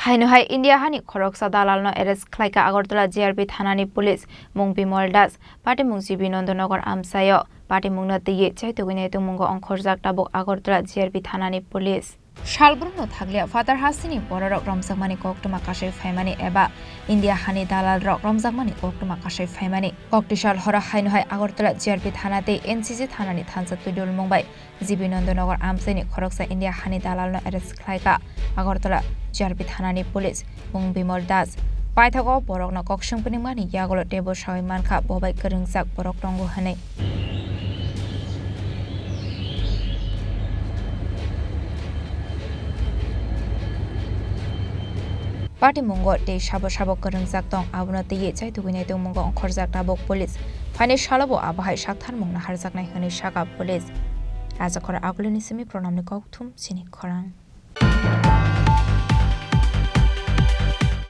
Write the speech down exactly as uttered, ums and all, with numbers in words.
Haino hai India hani khoroksa dalalno arrest khlaika Agartala G R P thanani police, mung Bimol Das, patimung G B Nandanagar amchaio. Patimungno twiwi chaitugwi naitukmungo ongkhorjak tabuk Agartala G R P thanani police. Salbrumno thakliya phatar hasteni bororok romjakmani koktwma kasai phaimani eba India hani dalalrok romjakmani koktwma kasai phaimani. Koktisal horo haino hai Agartala G R P thana tei N C C thanani thansa twidulmung bai G B Nandanagar amchaini khoroksa India hani dalalno arrest khlaika Agartala G R P thanani police, mung Bimol Das. Paithago borokno kok swng phunukmani yagulo teibo sawi mankha bo bai kwrwngjak borok tongo hwnwi. Patimungo tei sabo sabo kwrwngjak tong, abono twiwi chaitugwi naitukmungo ongkhorjak tabuk police. Phaini salobo abo hai saktharmung naharjaknai hwnwi sakha police. Ajakhor agulini simi Pranamni kokthum chini khorang.